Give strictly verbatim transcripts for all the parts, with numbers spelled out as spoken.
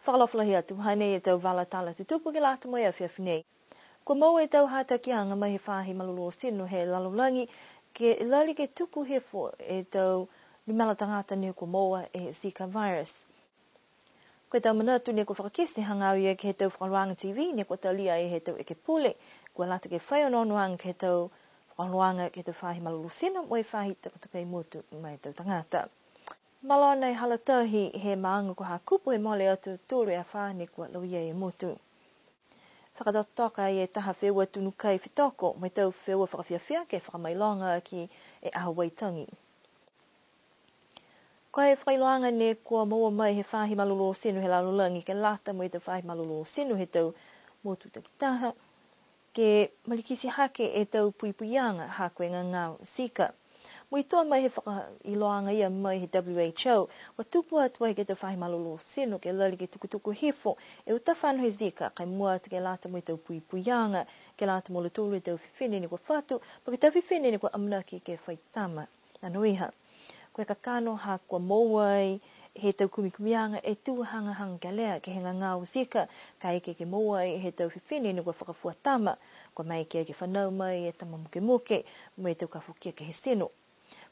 Fakaalofa lahi atu, hanei e tau vala tala tutupu ke lata mo e afiafi nei. Kua moua e tau hatakiaga mai he faahi malolō tino he lalolagi, ke lali ke tuku hifo e tau numela tagata ne kua moua e Zika virus. Ko e tau manatu ne kua fakakite hagaao ia ke he tau fakaholoaga T V ne kua talia ai he tau ekepule, kua lata ke fai onoonoaga ke he tau fakaholoaga ke he tau faahi malolō tino mo e faahi takatakai motu ma e tau tagata. Malona e hala tahi he maaga ko Hakupu he mole atu tolu e afā ne kua lauia e motu. Fakatokatoka ai e taha feua tunu kai fetoko mo e tau feua fakafiafia ke fakamailoga aki e aho Waitangi. Ko e fakailoaga ne kua moua mai he faahi malolō tino he lalolagi ke lata mo e tau faahi malolō tino he tau motu takitaha, ke malikiti hake e tau puipuiaga ha ko e gagao Zika. Muitua mai he fakailoaga ia mai he W H O, kua tupu atu ai ke he tau faahi malolō tino ke lali ke tukutuku hifo e uta fano he Zika, ka e mua atu ke lata mo e tau puipuiaga, ke lata mo lautolu e tau fifine ne kua fatu, po ke tau fifine ne kua amanaki ke fai tama. Anoiha, ko e kakano ha kua moua ai he tau kumikumiaga e tū hagahaga kelea ke he gagao Zika, kaeke ke moua ai he tau fifine ne kua fakafua tama, kua maeke ke fanau mai e tama mukemuke, mo e tau kafokia ke he tino.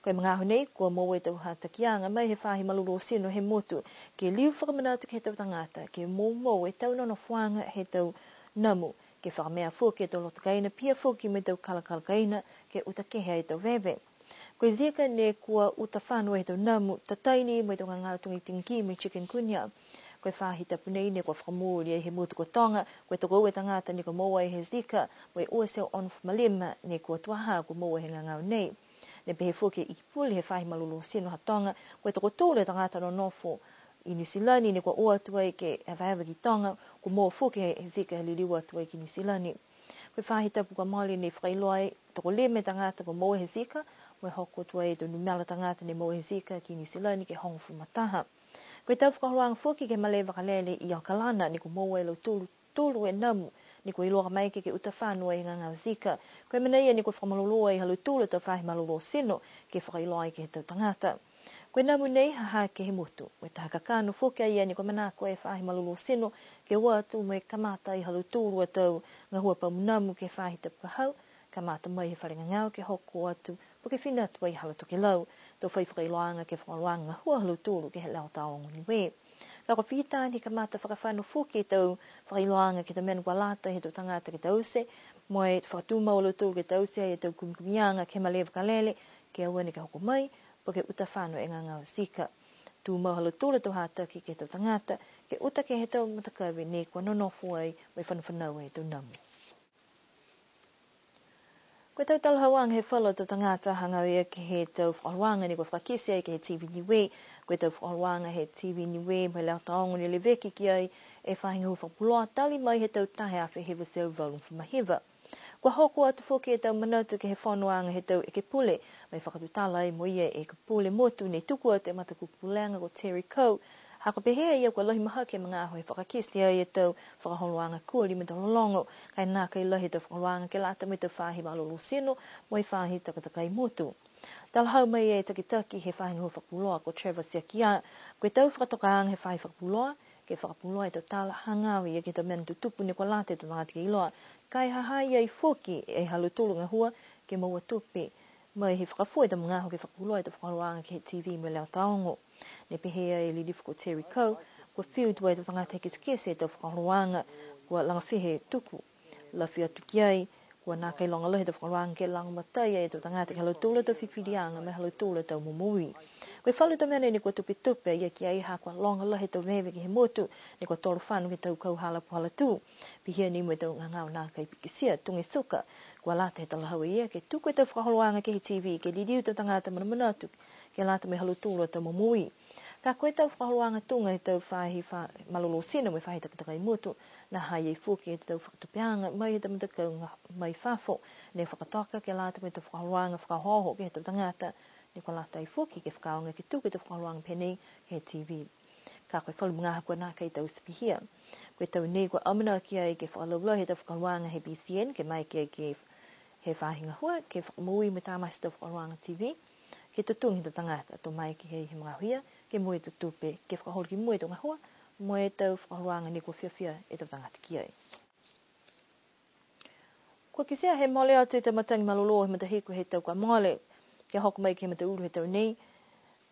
Ko e magaaho nei, kua moua e tau hatakiaga mai he faahi malolō tino he motu, ke liu fakamanatu ke he tau tagata, ke moumou e tau nonofoaga he tau namu, ke fakamea foki e tau loto kaina, pihia foki mo e tau kalakala kaina, ke uta kehe e tau veve. Ko e Zika ne kua uta fano e tau namu, tatai ni mo e tau gagao tuga e dengue mo e chikungunya. Ko e faahi tapu nei ne kua fakamooli ai he motu ko Toga, ko e tokoua e tagata ne kua moua ai he Zika, mo e ua e teau onofulu ma lima ne kua tuaha kua moua he gagao nei. Ne pehē foki e Ikipule he faahi malolō tino ha Toga, ko e tokotolu e tagata nonofo i Niu Silani ne kua o atu ai ke evaeva ki Toga, kua moua foki he Zika he liliu atu ai ki Niu Silani. Ko e faahi tapu kua mole ne fakailoa ai tokolima e tagata kua moua he Zika, mo e hoko atu ai e tau numela tagata ne moua he Zika ki Niu Silani ke hogofulu ma taha. Ko e tau fakaholoaga foki ke he malē vakalele i Okalana ne kua moua e lautolu tolu e namu, ne kua iloa ka maeke ke uta fano ai he gagao Zika. Ko e mena ia ne kua fakamalolō ai ha lautolu a tau faahi malolō tino ke fakailoa ai ke he tau tagata. Ko e namu nei ha ha ke he motu, ko e taha kakano foki a ia ne kua manako e faahi malolō tino ke o atu mo e kamata ai ha lautolu a tau gahua pamu namu ke he faahi tapu ka hau, kamata mai he fale gagao ke hoko atu, po ke fina atu ai hala tokelau, to fai fakailoaga ke he fakaholoaga gahua ha lautolu ke he Leo Taogo Niue. Ka kua fita ni kamata fakafano foki e tau fakailoaga ke he tau mena kua lata he tau tagata ke taute, mo e fakatumau a lautolu ke taute ai e tau kumikumiaga ke he malē vakalele, ke aua neke hoko mai, po ke uta fano e gagao Zika. Tumau ha lautolu a tau hataki ke he tau tagata, ke uta ke he tau matakavi ne kua nonofo ai, mo e fanafanau ai e tau namu. Ko e tau talahauaga he falu a tau tagata hagaao ia ke he tau fakaholoaga ne kua fakakite ai ke he T V Niue. Ko e tau fakaholoaga he T V Niue mo e Leo Taogo ne leveki ki ai e faahi gahua fakapuloa tali mai he tau taha e afe hiva e teau valugofulu ma hiva. Kua hoko atu foki e tau manatu ke he fonoaga he tau ekepule, mo e fakatutala ai mo ia e ekepule motu ne tuku atu e matakupu pulega ko Terry Coe, ha kua pehē a ia kua lahi mahaki e magaaho he fakakite ai e tau fakaholoaga koli mo e tau lologo, ka e nākai lahi e tau fakaholoaga ke lata mo e tau faahi malolō tino mo e faahi takatakai motu. Talahau mai e takitaki he faahi gahua fakapuloa ko Trevor Tiakia, ko e tau fakatokaaga he faahi fakapuloa, ke fakapuloa e tau tala hagaao ia ke he tau mena tutupu ne kua lata e tau tagata ke iloa, ka e ha ha i ai foki e ha lautolu a gahua ke moua tupe mai he fakafua e tau magaaho ke fakapuloa e tau fakaholoaga ke he T V mo e Leo Taogo. Ne pehē e lilifu ko Terry Coe, kua fiu tuai e tau tagata he kitekite e tau fakaholoaga, kua laga fiha e tuku. Lafi atu ki ai, kua nākai loga lahi e tau fakaholoaga ke lagomatai e tau tagata ke he ha lautolu a tau fifiliaga mo e ha lautolu a tau momoui. Ko e falu a tau mena ne kua tupetupe a ia ki ai ha kua loga lahi e tau veve ke he motu, ne kua tolo fano ke he tau kauhala puhala tū. Pihia ni mo e tau gagao nākai pikitia, tuga e suka, kua lata he talahau a ia ke tuku e tau fakaholoaga ke he T V, ke liliu e tau tagata manamanatu, ke lata mo e ha lautolu a tau momoui. Ka ko e tau fakaholoaga tuga he tau faahi fa-, malolō tino mo e faahi takatakai motu, ne ha ha i ai foki e tau fakatupeaga mai he tau matakau ga-, mai fafo, ne fakatoka ke lata mo e tau fakaholoaga fakaohooho ke he tau tagata, ne kua lata ai foki ke fakaaoga ke tuku e tau fakaholoaga pehē nei ke he T V. Ka ko e falu magaaho kua nākai taute pihia. Ko e tau nei kua amanaki ai ke fakalaulahi e tau fakaholoaga he B C N, ke maeke ke he faahi gahua, ke fakamoui mo e tamate e tau fakaholoaga T V, ke totogi e tau tagata, to maeke he, he magaaho ia, ke moua e tau tupe, ke fakaholo ki mua e tau gahua, mo e tau fakaholoaga ne kua fiafia e tau tagata ki ai. Kua kitia he mole atu e tau matagi malolō he matahiku he tau kua mole, ke hoko mai ke he mataulu he tau nei,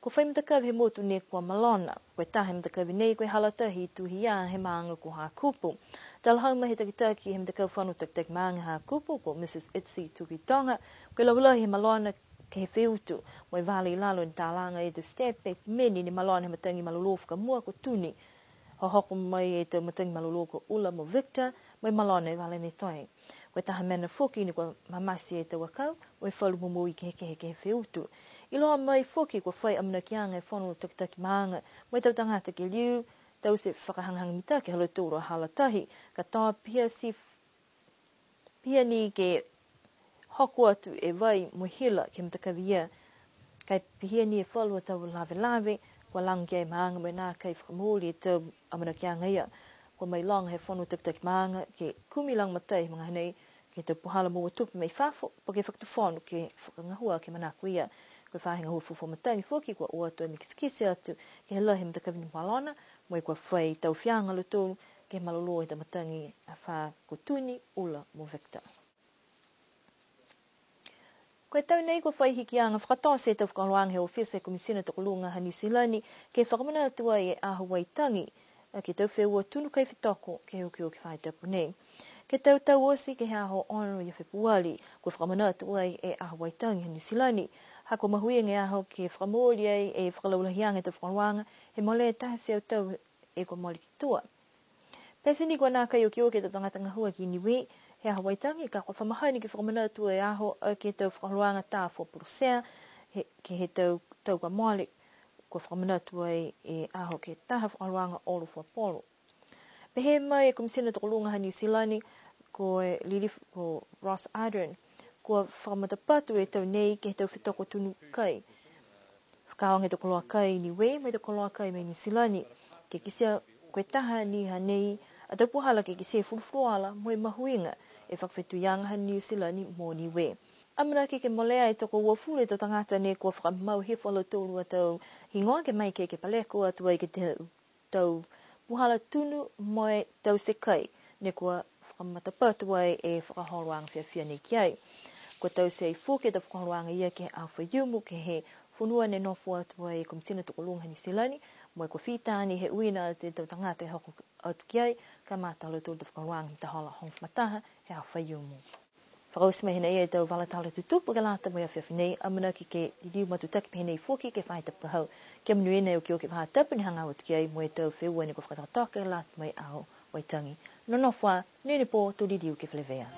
kua fai matakavi he motu ne kua malona. Ko e taha he matakavi nei, ko e hala tahi i Tuhiā he maaga ko Hakupu. Talahau mai he takitaki he matakau fano takitaki maaga Hakupu, ko Mrs Itzy Tukuitoga, ko e laulahi he malona ke he feutu, mo e vala i lalo ne talaga e tau step e simeni ne malona he matagi malolō fakamua ko Tuni. Hohoko mai e tau matagi malolō ko Ula mo Victor, mo e malona e vala ne toe. Ko e taha mena foki ne kua mamate e tau akau, mo e falu momoui kehekehe ke he feutu. Iloa mai foki kua fai amanakiaga e fono takitaki maaga, mo e tau tagata ke liu, taute fakahagahaga mitaki ha lautolu a hala tahi, katoa pihia ti pihia ni ke hoko atu e vai mo e hila ke he matakavi ia. Ka e pihia ni e falu a tau lavelave, kua laga ki ai e maaga mo e nākai fakamooli e tau amanakiaga ia. Kua mailoga he fono takitaki maaga ke kumi lagomatai he magaaho nei, ke he tau puhala moua tupe mai fafo, po ke fakatufono ke fakagahua ke manako ia. Ko e faahi gahua fuafua matagi foki kua o atu e kitekite atu ke he lahi he matakavi ne malona, mo e kua fai taufiaga a lautolu ke he malolō he tau matagi afā ko Tuni, Ula mo Victor. Ko e tau nei kua fai hikiaga fakatote e tau fakaholoaga he ofisa he Komisina Tokoluga ha Niu Silani, ke fakamanatu ai e Aho Waitangi, ke he tau feua tunu kai fetoko ke he okioki faahi tapu nei. Ke he tau tau oti ke he aho ono ia Fepuali, kua fakamanatu ai e Aho Waitangi ha Niu Silani. Ha kua mahuiga e aho ke fakamooli ai e fakalaulahiaga he tau fakaholoaga, he mole e taha e teau tau e kua mole ki tua. Pete ni kua nākai okioki e tau tagata gahua ki Niue, he Aho Waitangi, ka kua fa mahani ke fakamanatu e aho, a, ke he tau fakaholoaga tā fua pulusea, he, ke he tau, tau kua mole, kua fakamanatu ai e aho ke he taha fakaholoaga olo fua polo. Pehē mai e Komisina Tokoluga ha Niu Silani, ko e Lilifu, ko Ross Ardern, kua fakamatapatu e tau nei ke he tau fetoko tunu kai. Fakaaoga e tau koloa kai Niue mo e tau koloa kai mai Niu Silani. Ke kitia ko e taha ni hanei a tau puhala ke kitia e fulufuluola mo e mahuiga e fakafetuiaga ha Niu Silani mo Niue. Amanaki ke molea e tokouafulu e tau tagata ne kua fakamau hifo a lautolu a tau higoa ke maeke ke paleko atu ai ke he tau tau puhala tunu mo e taute kai, ne kua fakamatapatu ai e fakaholoaga fiafia nei ki ai. Kua taute ai foki e tau fakaholoaga ia ke he Aho Faiumu, ke he fonua ne nofo atu ai e Komisina Tokoluga ha Niu Silani, mo e kua fita ni he uiina atu e tau tagata e hoko atu ki ai, kamata ha lautolu e tau fakaholoaga he matahola hogofulu ma taha he Aho Faiumu. Fakaoti mai hinei e tau vala tala tutupu ke lata mo e afiafi nei, amanaki ke liliu matutaki pehē nei foki ke he faahi tapu ka hau. Kia monuina e okioki faahi tapu ne hagaao atu ki ai mo e tau feua ne kua fakatokatoka ke lata mo e Aho Waitangi. Nonofo ā, monuina e pō, to liliu ke feleveia.